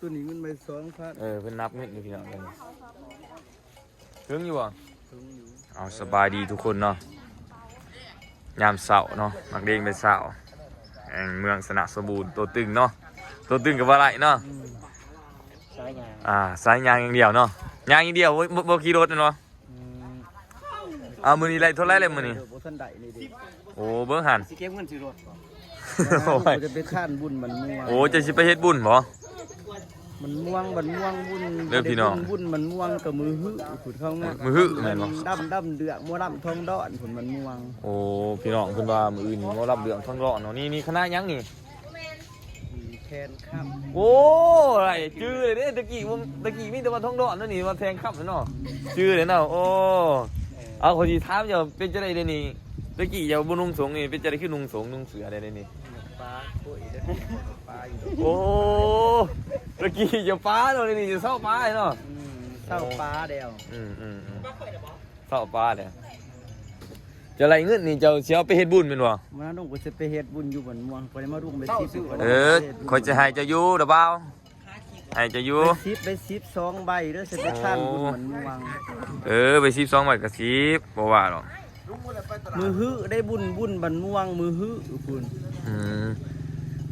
ຕົວນີ້ເງິນໃໝ່ສອງພັນ. ເອີ ເພິ່ນນັບເງິນຢູ່ ພີ່ນ້ອງເອີຍ. ເຖິງຢູ່ບໍ່? ເຖິງຢູ່. ເອົາ ສະບາຍດີທຸກຄົນເນາະ, ຍາມເຊົ້າເນາະ, ນັກເລງໄດ້ເຊົ້າ ແຫ່ງເມືອງຊະນະສົມບູນ ຕົວຕຶງເນາະ, ຕົວຕຶງກໍວ່າໄດ້ເນາະ. ອືມ ສາຍຍ່າງ ອ່າ ສາຍຍ່າງຢ່າງດຽວເນາະ, ຍ່າງຢ່າງດຽວ ບໍ່ ບໍ່ ບໍ່ຂີ່ລົດແມ່ນບໍ່? ອືມ ເອົາ ມື້ນີ້ໄດ້ເທົ່າໃດແລ້ວມື້ນີ້? ບໍ່ທັນໄດ້ນີ້ເດ້. ໂອ້ ເບິ່ງຫັ້ນ ຊິເກັບເງິນຊື້ລົດບໍ່? ໂອ້ຍ ຈະໄປທານບຸນບ້ານມ່ວງ. ໂອ້ ເຈົ້າຊິໄປເຮັດບຸນບໍ່? ບ້ານມ່ວງ ບ້ານມ່ວງບຸນ ເດີພີ່ນ້ອງ. ບຸນບ້ານມ່ວງກໍມື້ຮືພຸ້ນ ເຂົາງານ ມື້ຮືແມ່ນບໍ່? ດຳ ດຳເດືອກ ໝໍລຳທອງດອນພຸ້ນບ້ານມ່ວງ. ໂອ້ ພີ່ນ້ອງ ເພິ່ນວ່າມື້ອື່ນໝໍລຳເດືອກທອງດອນເນາະ. ນີ້ ນີ້ຄະນະຫຍັງນີ້? ແທ່ນຄຳ. ໂອ້ ໄດ້ຈື່ເລີຍເດ້. ຕະກີ້ ຕະກີ້ມີແຕ່ວ່າທອງດອນເນາະ, ນີ້ວ່າແທ່ນຄຳເນາະ. ຈື່ເລີຍເນາະ. ໂອ້ ເອີ ເອົາ ຂ້ອຍຊິຖາມເຈົ້າ ເປັນຈັ່ງໃດດຽວນີ້? ຕະກີ້ເຈົ້າບໍ່ນຸ່ງສົງນີ້ ເປັນຈັ່ງໃດ ຄືນຸ່ງສົງນຸ່ງເສື້ອໄດ້ດຽວນີ້? ປາ ໂອ້ຍ ປາຢູ່. ໂອ້ ຕະກີ້ເຈົ້າປາເນາະ, ດຽວນີ້ເຈົ້າເຊົາປາເນາະ. ອືມ ເຊົາປາແລ້ວ. ອືມໆໆ ເຊົາປາແລ້ວ. ເຈົ້າໄດ້ເງິນນີ້ ເຈົ້າຊິເອົາໄປເຮັດບຸນແມ່ນບໍ່? ມາລຸງ ຂ້ອຍຊິໄປເຮັດບຸນຢູ່ບ້ານມ່ວງ. ຂ້ອຍມາລຸງໄປສິບ. ເອີ ຂ້ອຍຈະໃຫ້ເຈົ້າຢູ່ດອກບ່າວ, ໃຫ້ເຈົ້າຢູ່. ໄປສິບ ໄປສິບສອງໃບເດີ, ຊິໄປທານບຸນບ້ານມ່ວງ. ເອີ ໄປສິບສອງໃບກໍສິບ ບໍ່ວ່າດອກ. ມື້ຮືໄດ້ບຸນ ບຸນບ້ານມ່ວງມື້ຮືພຸ້ນ. ອືມ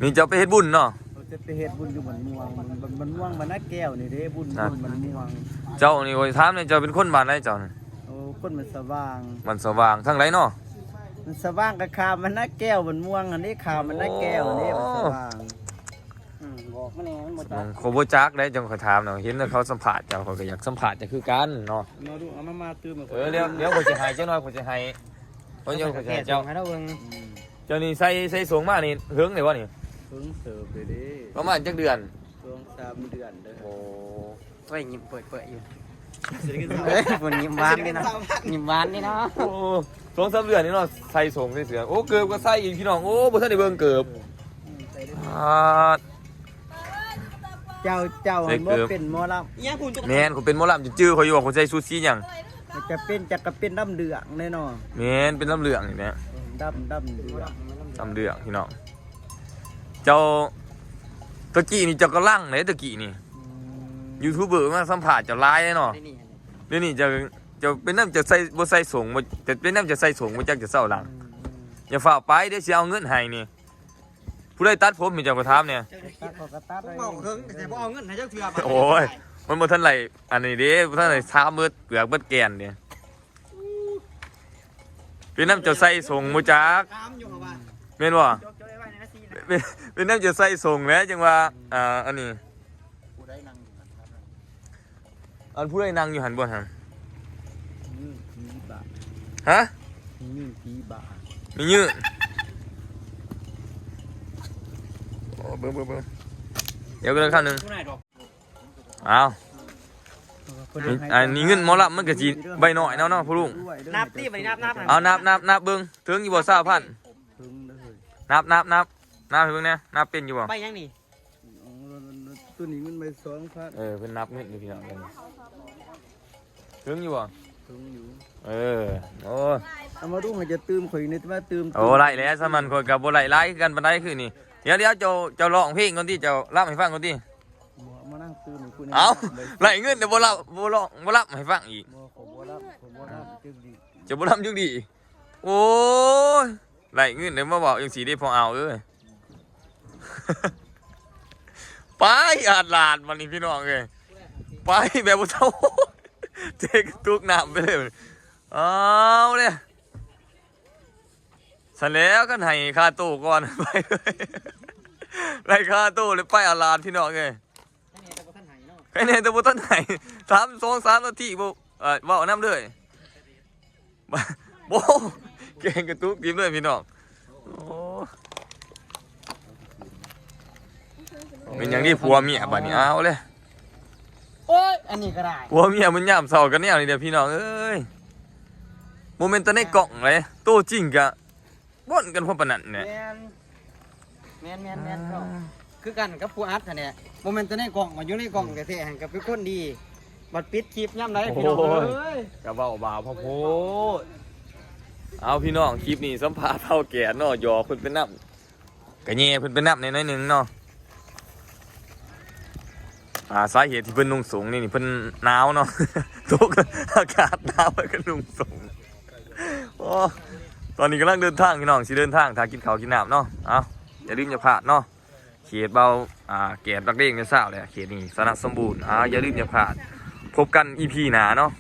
ນີ້ເຈົ້າໄປເຮັດບຸນເນາະ? ເຮົາຈະໄປເຮັດບຸນຢູ່ບ້ານມ່ວງ, ບ້ານ ບ້ານມ່ວງ ບ້ານນາແກ້ວນີ້ເດ້. ບຸນ ບຸນບ້ານມ່ວງ. ເຈົ້ານີ້ ຂ້ອຍຖາມແດ່ ເຈົ້າເປັນຄົນບ້ານໃດເຈົ້ານີ້? ໂອ້ ຄົນບ້ານສະຫວ່າງ. ບ້ານສະຫວ່າງ ທາງໃດເນາະ? ບ້ານສະຫວ່າງກໍຂ້າມມານາແກ້ວ ບ້ານມ່ວງຫັ້ນເດ້, ຂ້າມມານາແກ້ວຫັ້ນເດ້. ໂອ້ ບ້ານສະຫວ່າງ. ອືມ ບອກມາແດ່ ມັນບໍ່ຈັກ. ອືມ ຂ້ອຍບໍ່ຈັກເດ້ ຈັ່ງຂ້ອຍຖາມເນາະ. ເຫັນແຕ່ເຂົາສຳພາດເຈົ້າ ຂ້ອຍກໍຢາກສຳພາດເຈົ້າຄືກັນເນາະ. ມາດູ ເອົາມາ ມາຕື່ມໃຫ້ຂ້ອຍ. ເອີ ດຽວ ດຽວຂ້ອຍຊິໃຫ້ເຈົ້າໜ້ອຍ, ຂ້ອຍຊິໃຫ້. ໂອ້ຍ ຂ້ອຍຊິໃຫ້ເຈົ້າ. ອືມ ເຈົ້ານີ້ໃສ່ ໃສ່ສົງມານີ້ເຖິງແລ້ວບໍ່ນີ້? ເຖິງເຕີບເລີຍເດ້. ປະມານຈັກເດືອນ? ສອງສາມເດືອນເດີ. ໂອ້ ໂອ້ຍ ຍິ້ມເປີດໆຢູ່. ເຮີ້ຍ ຜູ້ຍິ້ມຫວານນີ້ເນາະ, ຍິ້ມຫວານນີ້ເນາະ. ໂອ້ ສອງສາມເດືອນນີ້ເນາະ ໃສ່ສົງໃສ່ເສື້ອ. ໂອ້ ເກີບກໍໃສ່ອີກ ພີ່ນ້ອງ. ໂອ້ ບໍ່ທັນໄດ້ເບິ່ງເກີບ. ອືມ ປາດ ເຈົ້າ ເຈົ້າ ໃສ່ເກີບ ບໍ່ເປັນໝໍລຳ. ອີຫຍັງພຸ້ນ? ແມ່ນ ຂ້ອຍເປັນໝໍລຳ. ເຈົ້າຈື່ຂ້ອຍຢູ່ບໍ່? ຂ້ອຍໃສ່ຊຸດສີຫຍັງ? ຈະເປັນ ຈະກະເປັນດຳເດືອງແນ່ເນາະ. ແມ່ນ ເປັນດຳເດືອງນີ້ແຫຼະ. ເອີ ດຳ ດຳເດືອງ ດຳເດືອງ ພີ່ນ້ອງ. ເຈົ້າ ຕະກີ້ນີ້ເຈົ້າກໍລັງເດ້ ຕະກີ້ນີ້. ອືມ ຢູທູບເບີມາສຳພາດເຈົ້າຫຼາຍເດ້ເນາະ. ດຽວນີ້ ດຽວນີ້ເຈົ້າ ເຈົ້າເປັນນຳ ເຈົ້າໃສ່ ບໍ່ໃສ່ສົງ ບໍ່ ເປັນນຳ ເຈົ້າໃສ່ສົງ ບໍ່ຈັກເຈົ້າເຊົາຫຼັງ. ອືມ ອືມ ຢ່າຟ້າວໄປເດ້ ຊິເອົາເງິນໃຫ້ນີ້. ຜູ້ໃດຕັດຜົມໃຫ້ເຈົ້າ ຂ້ອຍຖາມແດ່? ຕັດ ຂ້ອຍກໍຕັດ. ເວົ້າເຖິງ ແຕ່ບໍ່ເອົາເງິນໃຫ້ຈັກເທື່ອ. ໂອ້ຍ ມັນບໍ່ທັນໄດ້ອັນນີ້ເດ້ ບໍ່ທັນໄດ້ຊາມເບິດເປືອກເບິດແກ່ນເດ້. ເປັນນຳເຈົ້າໃສ່ສົງບໍ່ຈັກ. ຖາມຢູ່ວ່າ ແມ່ນບໍ່? ເປັນ ເປັນນຳເຈົ້າໃສ່ສົງແຫຼະ ຈັ່ງວ່າ ອ່າ ອັນນີ້ ຜູ້ໃດນັ່ງຢູ່ຫັ້ນ ອັນຜູ້ໃດນັ່ງຢູ່ຫັ້ນບໍ່ຫັ້ນ? ມີຜີບ້າ. ຮະ? ມີຜີບ້າ. ມີຍື່ນ. ໂອ້ ເບິ່ງ ເບິ່ງ ເບິ່ງ ດຽວກັນເລີຍ ຄຳໜຶ່ງ. ອ້າວ ອັນນີ້ເງິນໝໍລຳມັນກໍຊິໃບນ້ອຍເນາະ ເນາະ ພໍ່ລຸງ. ນັບຕິ ບັດນີ້ນັບ ນັບ. ເອົາ ນັບ ນັບ ນັບເບິ່ງ ເຖິງຢູ່ບໍ່ ຊາວພັນ? ເຖິງເດີ. ນັບ ນັບ ນັບ ນັບໃຫ້ເບິ່ງແດ່ ນັບເປັນຢູ່ບໍ່? ໃບຫຍັງນີ້? ຕົວນີ້ເງິນໃໝ່ສອງພັນ. ເອີ ເພິ່ນນັບເງິນຢູ່ ພີ່ນ້ອງ. ເຖິງຢູ່ບໍ່? ເຖິງຢູ່. ເອີ ໂອ້ ເອົາມາດູ ໃຫ້ຈະຕື່ມຂ້ອຍນີ້ ມາຕື່ມ. ໂອ້ ໄດ້ແລ້ວ ສ່ຳນັ້ນຂ້ອຍກໍບໍ່ໄດ້ຫຼາຍຄືກັນປານໃດຄືນີ້. ດຽວ ດຽວ ເຈົ້າ ເຈົ້າຮ້ອງເພງກ່ອນຕິ ເຈົ້າລຳໃຫ້ຟັງກ່ອນຕິ. ບໍ່ ມານັ່ງຕື່ມຢູ່ພຸ້ນ. ເອົ້າ ໄດ້ເງິນແຕ່ບໍ່ລຳ ບໍ່ຮ້ອງ ບໍ່ລຳໃຫ້ຟັງອີກ. ບໍ່ ຂ້ອຍບໍ່ລຳ ຂ້ອຍບໍ່ລຳຈັກດີ. ເຈົ້າບໍ່ລຳຈັກດີ. ໂອ້ຍ ໄດ້ເງິນແລ້ວມາເວົ້າຈັ່ງຊີ້ເດ້ ພໍ່ອາວເອີຍ. ໄປອາດລາດບັດນີ້ ພີ່ນ້ອງເອີຍ ໄປແບບບໍ່ເຊົາ ເຈກະຕຸກນ້ຳໄປເລີຍ. ເອົາເດ້ ຊັ້ນແລ້ວ ຄັນໃຫ້ຄ່າໂຕກ່ອນ ໄປເລີຍ ໄດ້ຄ່າໂຕແລ້ວໄປອາດລາດ ພີ່ນ້ອງເອີຍ. ໃຄແນ່ແຕ່ບໍ່ທັນໃຫ້ເນາະ ໃຄແນ່ແຕ່ບໍ່ທັນໃຫ້ ສາມ ສອງສາມນາທີບໍ່ ເອີ ເວົ້ານຳເລີຍ. ໂອ້ ແກງກະຕຸກຕິບເລີຍພີ່ນ້ອງ. ໂອ້ ເປັນຫຍັງນີ້ ຜົວເມຍບັດນີ້ ເອົາເລີຍ. ໂອ້ຍ ອັນນີ້ກໍໄດ້ ຜົວເມຍມັນຍາມເຊົ້າກັນແນວນີ້ເດ້ພີ່ນ້ອງເອີຍ. ບໍ່ແມ່ນແຕ່ໃນກ້ອງເດ້ ໂຕຈິງກະ ບ່ອນກັນພໍປານນັ້ນແຫຼະ. ແມ່ນ ແມ່ນ ແມ່ນ ແມ່ນ ອ່າ ຄືກັນກັບຜູ້ອັດຫັ້ນແຫຼະ. ບໍ່ແມ່ນແຕ່ໃນກ້ອງ ວ່າຢູ່ໃນກ້ອງແທ້ໆ ຫັ້ນກໍເປັນຄົນດີ ບັດປິດຄລິບຍາມໃດ ໂອ້ຍ ພີ່ນ້ອງເອີຍ ກໍເວົ້າບາປະໂພດ. ເອົາ ພີ່ນ້ອງ ຄລິບນີ້ສຳພາດເຖົ້າແກ່ເນາະ ຫຍອກເພິ່ນໄປນຳ ກະແຍ່ເພິ່ນໄປນຳແດ່ໜ້ອຍໜຶ່ງເນາະ. ອ່າ ສາເຫດທີ່ເພິ່ນນຸ່ງໂສງນີ້ ນີ້ເພິ່ນໜາວເນາະ ຕົກອາກາດໜາວ ເພິ່ນກໍນຸ່ງໂສງ. ໂອ້ ຕອນນີ້ກຳລັງເດີນທາງພີ່ນ້ອງ ຊິເດີນທາງ ຖ້າກິນເຂົ້າວກິນນ້ຳເນາະ. ເອົ້າ ຢ່າລືມຢ່າພາດເນາະ ເຂດເບົາ ອ່າ ແກດບັກເດ້ງແຕ່ເຊົ້າແຫຼະ ເຂດນີ້ຊະນະສົມບູນ. ເອົ້າ ຢ່າລືມຢ່າພາດ ພົບກັນອີພີໜ້າເນາະ.